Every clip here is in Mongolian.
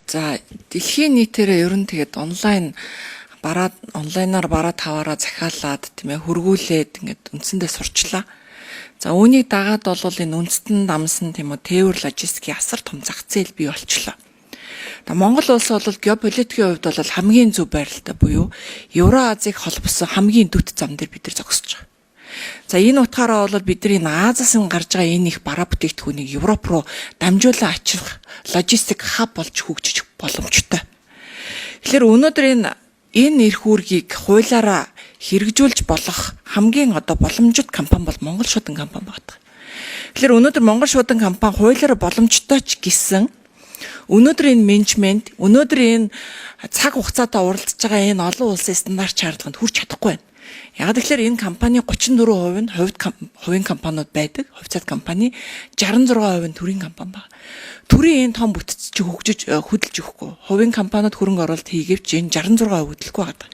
За, дэлхийн нийтээрээ ер нь тэгээд онлайн бараа, онлайнаар бараа таваараа захиалаад, тийм ээ, хөргүүлээд ингээд үндсэндээ сурчлаа. За, үүнийг дагаад бол энэ үндэстэн дамсан, тийм үү, тээвэр логистикийн асар том зах зээл бий болчлоо. За, Монгол улс бол геополитикийн хувьд бол хамгийн зөв байралтай буюу Евроазийг холбосон хамгийн дөт зам дээр бид нар зогсож байгаа. За, энэ утгаараа бол бидний энэ Азиас нь гарч байгаа энэ их бараа бүтээгдэхүүнийг Европ руу дамжуулан авчрах логистик hub болж хөгжиж боломжтой. Тэгэхээр өнөөдөр энэ эрх үүргийг хуулиараа хэрэгжүүлж болох хамгийн одоо боломжит компани бол Монгол Шуудан компани байна. Тэгэхээр өнөөдөр Монгол Шуудан компани хуулиараа боломжтой ч гэсэн өнөөдөр энэ менежмент, өнөөдөр энэ цаг хугацаатай уралдаж байгаа энэ олон улсын стандарт шаардлаганд хүрч чадахгүй байна. Яг тэгэхээр энэ компани 34% нь хувьд хувийн компаниуд байдаг. Хувьцаат компани, 66% нь төрийн компани байна. Төрийн энэ том бүтэц чи хөгжиж хөдөлж өгөхгүй. Хувийн компаниуд хөрөнгө оруулалт хийгээвч энэ 66% хөдлөхгүй байгаа.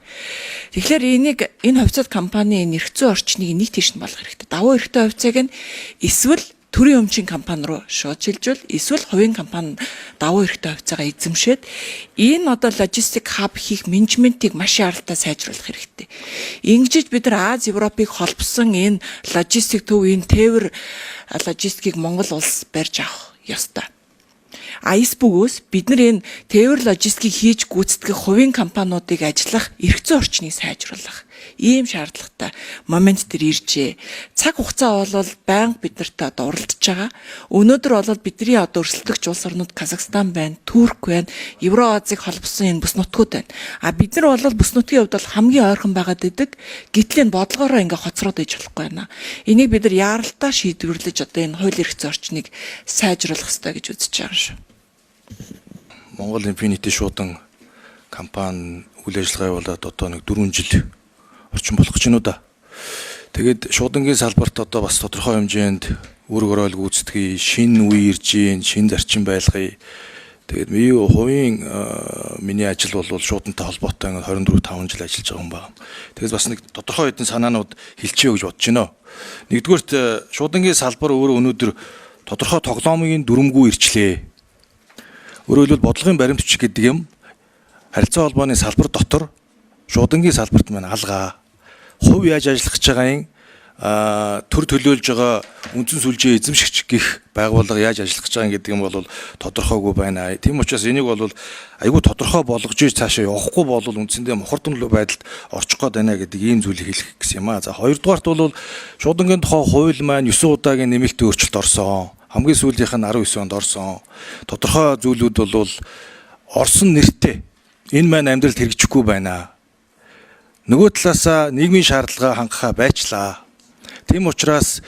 Тэгэхээр энийг, энэ хувьцаат компани энэ эрх зүйн орчныг нэг тийш нь болгох хэрэгтэй. Давуу эрхтэй хувьцааг нь эсвэл төрийн өмчийн компани руу шууд шилжүүл, эсвэл хувийн компани давуу эрхтэй хувьцаагаа эзэмшээд энэ одоо логистик hub хийх менежментийг маш яралтай сайжруулах хэрэгтэй. Ингэж бид нар Ази, Европыг холбосон энэ логистик төв, энэ тээвэр логистикийг Монгол улс барьж авах ёстой. А эс бөгөөс бид нар энэ тээвэр логистикийг хийж гүйцэтгэх хувийн компаниудыг ажиллах эрх зүйн орчныг сайжруулах ийм шаардлагатай момент дээр иржээ. Цаг хугацаа бол байнга бид нартай одоо уралдаж байгаа. Өнөөдөр бол бидний одоо өрсөлдөгч улс орнууд Казахстан байна, Турк байна, Евроазийг холбосон энэ бүс нутгууд байна. А бид нар бол бүс нутгийн хувьд бол хамгийн ойрхон байгаад идэг. Гэтэл энэ бодлогоороо ингээ хоцроод иж болохгүй байна. Энийг бид нар яаралтай шийдвэрлэж одоо энэ хууль эрх зүйн орчныг сайжруулах ёстой гэж үзэж байгаа шүү. Монгол Infinity шуудан компани үйл ажиллагаа явуулаад одоо нэг 4 жил орчим болох гэж байна уу да. Тэгээд шуудангийн салбарт одоо бас тодорхой хэмжээнд үүрэг оройл гүйцэтгэе, шинэ үе ирж гин, шинэ зарчим байлгая. Тэгээд миний хувийн миний ажил бол шуудантай холбоотой 24 5 жил ажиллаж байгаа юм байна. Тэгээд бас нэг тодорхой хэдэн санаанууд хэлчихье гэж бодож байна. Нэгдүгээрт, шуудангийн салбар өөрөө өнөөдөр тодорхой тоглоомын дүрэмгүй ирчлээ. Өөрөөр хэлбэл, бодлогын баримт бичиг гэдэг юм харилцаа холбооны салбар дотор шуудангийн салбарт маань алгаа. Хувь яаж ажиллах гэж байгаа юм, төр төлөөлж байгаа үндсэн сүлжээ эзэмшигч гих байгууллага яаж ажиллах гэж байгаа гэдэг юм бол тодорхойгүй байна. Тийм учраас энийг бол айгүй тодорхой болгож иж цаашаа явахгүй бол үндсэндээ мухардан байдалд орчих гээд байна гэдэг ийм зүйлийг хэлэх гэсэн юм аа. За, хоёрдугаарт бол шуудангийн тухай хууль маань 9 удаагийн нэмэлт өөрчлөлт орсон. Хамгийн сүүлийнх нь 19 онд орсон. Тодорхой зүйлүүд бол орсон нэртэй энэ маань амьдралд хэрэгжихгүй байна. Нөгөө талаасаа нийгмийн шаардлага хангахаа байчлаа. Тийм учраас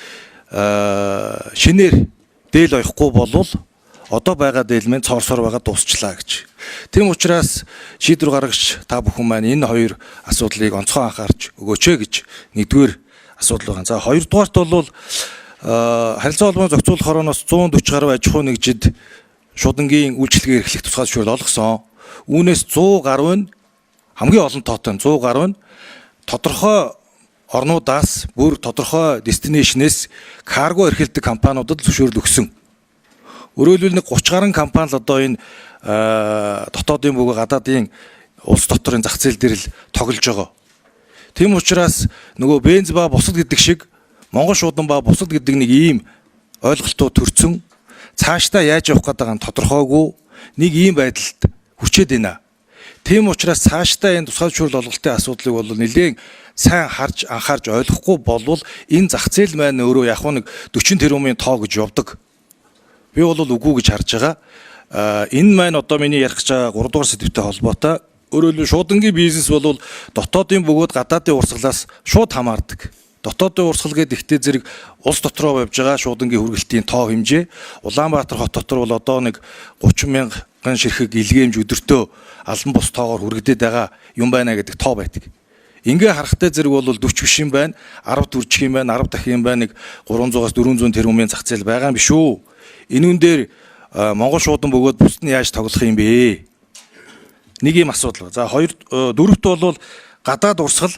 шинээр дээл оёхгүй болвол одоо байгаа дээл маань цоорсоор байгаа дуусчлаа гэж. Тийм учраас шийдвэр гаргагч та бүхэн маань энэ хоёр асуудлыг онцгой анхаарч өгөөч ээ гэж нэгдүгээр асуудал байгаа. За, хоёрдугаарт бол харилцаа холбооны зохицуулах хорооноос 140 гаруй аж ахуй нэгжид шуудангийн үйлчилгээ эрхлэх тусгай зөвшөөрөл олгосон. Үүнээс 100 гаруй нь, хамгийн олон тоотой нь 100 гаруй нь тодорхой орнуудаас, бүр тодорхой destination ээс карго эрхэлдэг компаниудад зөвшөөрөл өгсөн. Өөрөөр хэлбэл, нэг 30 гаруй компани л одоо энэ дотоодын бөгөө гадаадын улс доторын зах зээл дээр л тоглож байгаа. Тийм учраас нөгөө бенз ба бусад гэдэг шиг Монгол шуудан ба бусад гэдэг нэг ийм ойлголтууд төрсөн, цаашдаа яаж явах гэдэг нь тодорхойгүй нэг ийм байдалд хүрчээд байна. Тийм учраас цаашдаа энэ тусгай зөвшөөрөл олголтын асуудлыг бол нэлээд сайн харж, анхаарч ойлгохгүй болвол энэ зах зээл маань өөрөө яг нэг 40 тэрбумын тоо гэж явдаг. Би бол үгүй гэж харж байгаа. Энэ маань одоо миний ярих гэж байгаа 3 дугаар сэдвтэй холбоотой. Өөрөөр хэлбэл, шуудангийн бизнес бол дотоодын бөгөөд гадаадын урсгалаас шууд хамаардаг. Дотоодын урсгал гэдэг ихтэй зэрэг улс дотроо явж байгаа шуудангийн хүргэлтийн тоо хэмжээ. Улаанбаатар хот дотор бол одоо нэг 30 мянган ширхэг илгээмж өдөртөө албан бус тоогоор хүргэдэд байгаа юм байна гэдэг тоо байдаг. Ингээ харахтай зэрэг бол 40 биш юм байна, 10 төрчих юм байна, 10 дахин юм байна, нэг 300-аас 400 тэрбумын зах зээл байгаа юм биш үү? Энэ үн дээр Монгол шуудан бөгөөд бусд нь яаж тоглох юм бэ? Нэг юм асуудал. За, хоёр дөрөвт бол гадаад урсгал.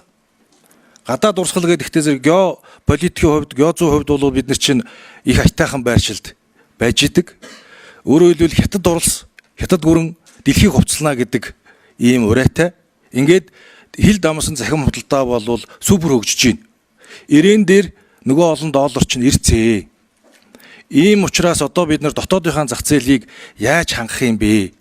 Гадаад урсгал гэдэг ихтэй зэрэг геополитикийн хувьд, геозүйн хувьд бол бид нар чинь их аятайхан байршилд байж идэг. Өөрөөр хэлбэл, хятад улс, хятад гүрэн Дэлхийг хувцлана гэдэг ийм урайтай. Ингээд хил дамсан захим худалдаа болвол супер хөгжиж байна. Ирээн дээр нөгөө олон доллар чинь ирцээ. Ийм учраас одоо бид нар дотоодынхаа зах зээлийг яаж хангах юм бэ?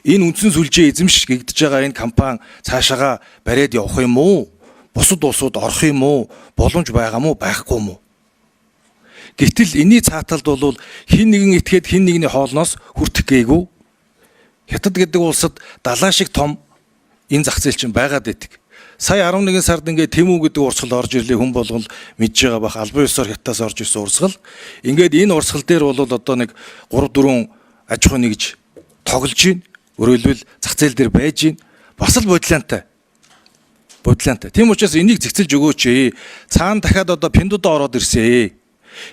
Энэ үндсэн сүлжээ эзэмшиж гэгдэж байгаа энэ компани цаашаага бариад явах юм уу? Бусад улсууд орох юм уу? Боломж байгаа мó, байхгүй мó? Гэтэл энэний цааталд бол хин нэгэн этгээд хин нэгний хоолноос хүртэх гээгүй. Хятад гэдэг улсад далаа шиг том энэ зах зээл чинь байгаад байдаг. Сая 11 сард ингээд Тэмүү гэдэг урсгал орж ирлээ, хүн болгон мэдж байгаа бах, албан ёсоор Хятадаас орж ирсэн урсгал. Ингээд энэ урсгал дээр бол одоо нэг 3 4 аж ахуй нэгж тоглож байна. Өөрөөр хэлбэл зах зээл дээр байж байна. Бас л бодлиантай. Бодлиантай. Тийм учраас энийг зэгцэлж өгөөч. Цаана дахиад одоо Пиндуодуо ороод ирсэн.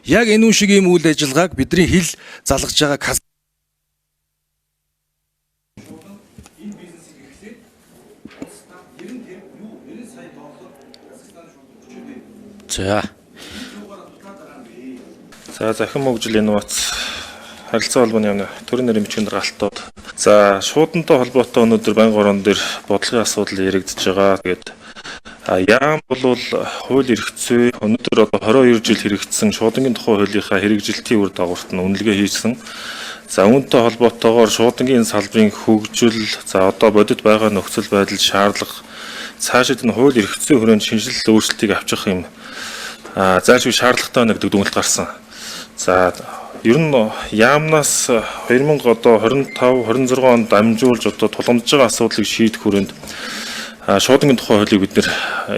Яг энэ үн шиг ийм үйл ажиллагааг бидний хил залгаж байгаа энэ бизнесийг эхлээд улсдаа 90 тэр юу 90 сая доллар Казахстан шууд өчөөд байна. За. За, захин хөгжил инновац харилцаа холбооны яамны төрийн нэрийн бичгийн даргаалтууд. За, шуудантай холбоотой өнөөдөр банк орон дээр бодлогын асуудал яригдж байгаа. Тэгээд яам бол хууль эрх зүй өнөөдөр одоо 22 жил хэрэгжсэн шуудангийн тухай хуулийнхаа хэрэгжилтийн үр дагаварт нь үнэлгээ хийсэн. За, үүнтэй холбоотойгоор шуудангийн салбарын хөгжил, за одоо бодит байгаа нөхцөл байдал, шаардлага, цаашид энэ хууль эрх зүйн хүрээнд шинэчлэл өөрчлөлтийг авчих юм зайлшгүй шаардлагатай байна гэдэг дүгнэлт гарсан. За, ер нь яамнаас 2000 одоо 25 26 онд дамжуулж одоо тулгамдж байгаа асуудлыг шийдэх хүрээнд шуудангийн тухай хуулийг бид нэр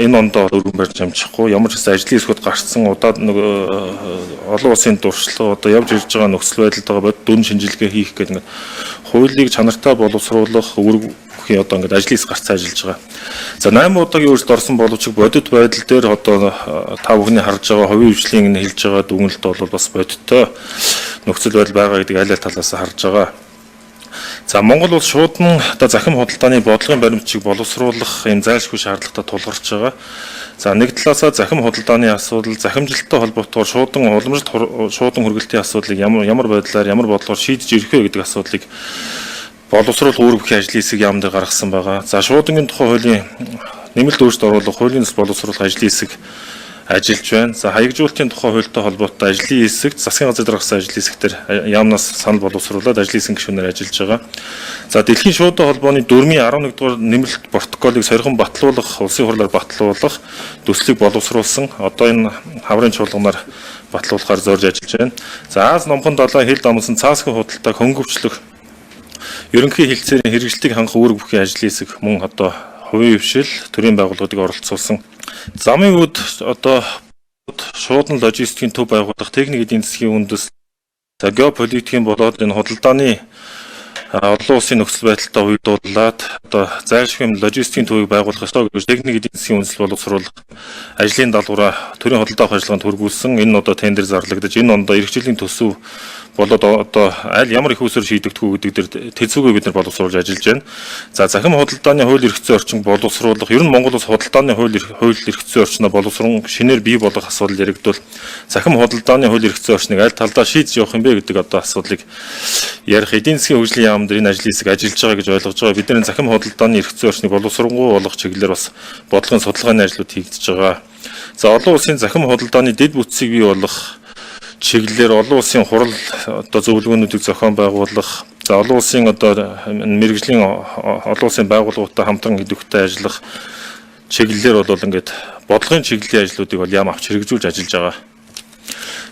энэ ондоо өргөн барьж амжихгүй, ямар ч гэсэн ажлын хэсгүүд гарцсан удаад нөгөө олон улсын дуршлага, одоо явж ирж байгаа нөхцөл байдалд байгаа бодит дүн шинжилгээ хийх гэдэг ингээд хуулийг чанартай боловсруулах үүрэг бүхий одоо ингээд ажлын хэсэг гарцсан ажиллаж байгаа. За, 8 удаагийн өөрчлөлт орсон боловч бодит байдал дээр одоо та бүхний харж байгаа хувийн хвшлийн энэ хэлж байгаа дүгнэлт бол бас бодиттой нөхцөл байдал байгаа гэдэг аль аль талаас харж байгаа. За, Монгол улс шуудан одоо захим худалдааны бодлогын баримтчиг боловсруулах ийм зайлшгүй шаардлагатай тулгарч байгаа. За, нэг талаасаа захим худалдааны асуудал, захимжилттай холбоотойгоор шуудан уламжлалт шуудан хүргэлтийн асуудлыг ямар ямар байдлаар, ямар бодлогоор шийдэж ирэх вэ гэдэг асуудлыг боловсруулах үүрэг бүхий ажлын хэсэг яам дээр гаргасан байгаа. За, шуудангийн тухай хуулийн нэмэлт өөрчлөлт оруулах, хуулийн төсөл боловсруулах ажлын хэсэг ажиллаж байна. За, хаягжуулалтын тухай хуультай холбоотой ажлын хэсэг засгийн газар дээр гаргасан ажлын хэсэг дээр яамнаас санал боловсруулад ажлын хэсгийн гишүүнээр ажиллаж байгаа. За, дэлхийн шуудан холбооны дөрмийн 11 дугаар нэмэлт протоколыг сорьхон батлуулах, улсын хурлаар батлуулах төслийг боловсруулсан. Одоо энэ хаврын чуулганаар батлуулахаар зорж ажиллаж байна. За, Ази номхон далайн хил дамсан цаасхан худалдааг хөнгөвчлөх, ерөнхий хэлцээрийн хэрэгжилтийг хангах үүрэг бүхий ажлын хэсэг мөн одоо хувийн хвшил, төрийн байгууллагуудыг оролцуулсан. Замын үд одоо шуудан логистикийн төв байгуулах, техник эдийн засгийн үндэс, за геополитикийн болоод энэ худалдааны олон улсын нөхцөл байдалтай уялдуулаад одоо зайлшгүй логистикийн төвийг байгуулах ёстой гэж техник эдийн засгийн үндэслэл боловсруулах ажлын даалгавраа төрийн худалдаа авах ажиллагаанд хүргүүлсэн. Энэ одоо тендер зарлагдаж, энэ ондоо эх жилийн төсөв болоод одоо аль ямар их усээр шийдэгдэх үү гэдэг дээр тэнцвүүгээ бид нар боловсруулж ажиллаж байна. За, захим худалдааны хууль эрх зүйн орчин боловсруулах, ер нь Монгол улс худалдааны хууль эрх зүйн орчноо боловсрон шинээр бий болгох асуудал яригдвал захим худалдааны хууль эрх зүйн орчныг аль талдаа шийдэж явах юм бэ гэдэг одоо асуудлыг ярих эдийн засгийн хөгжлийн яам дээр энэ ажлын хэсэг ажиллаж байгаа гэж ойлгож байгаа. Бидний захим худалдааны эрх зүйн орчныг боловсронгуй болгох чиглэлээр бас бодлогын судалгааны ажлууд хийгдэж байгаа. За, олон улсын захим худалдааны дэд бүтцийг бий болгох чиглэлээр олон улсын хурал одоо зөвлөгөөнүүдийг зохион байгуулах, за олон улсын одоо мэргэжлийн олон улсын байгууллагуудтай хамтран идэвхтэй ажиллах чиглэлээр бол ингээд бодлогын чиглэлийн ажлуудыг бол яам авч хэрэгжүүлж ажиллаж байгаа.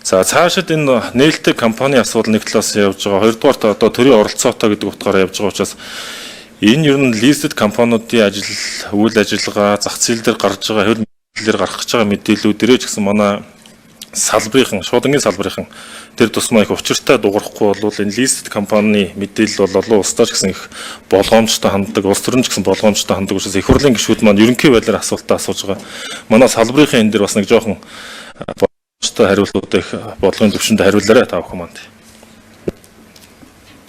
За, цаашид энэ нээлттэй компани асуудал нэг талаас явж байгаа. Хоёрдугаарт одоо төрийн оролцоотой гэдэг утгаараа явж байгаа учраас энэ ер нь listed компаниудын ажил, үйл ажиллагаа, зах зээл дээр гарч байгаа, хэвлэл мэдээлэлээр гарах гэж байгаа мэдээллүүдэрээ ч гэсэн манай салбарынхан, шуудангийн салбарынхан тэр тусмаа их учиртай дуурахгүй бол энэ listed компани мэдээлэл бол олон улсдаа ч гэсэн их болгоомжтой ханддаг, улс төрөн ч гэсэн болгоомжтой ханддаг учраас их хурлын гишүүд маань ерөнхий байдлаар асуултаа асууж байгаа. Манай салбарынхан энэ дээр бас нэг жоохон боломжтой хариултуудыг их бодлогын төвшөнд хариулаарай та бүхэн манд.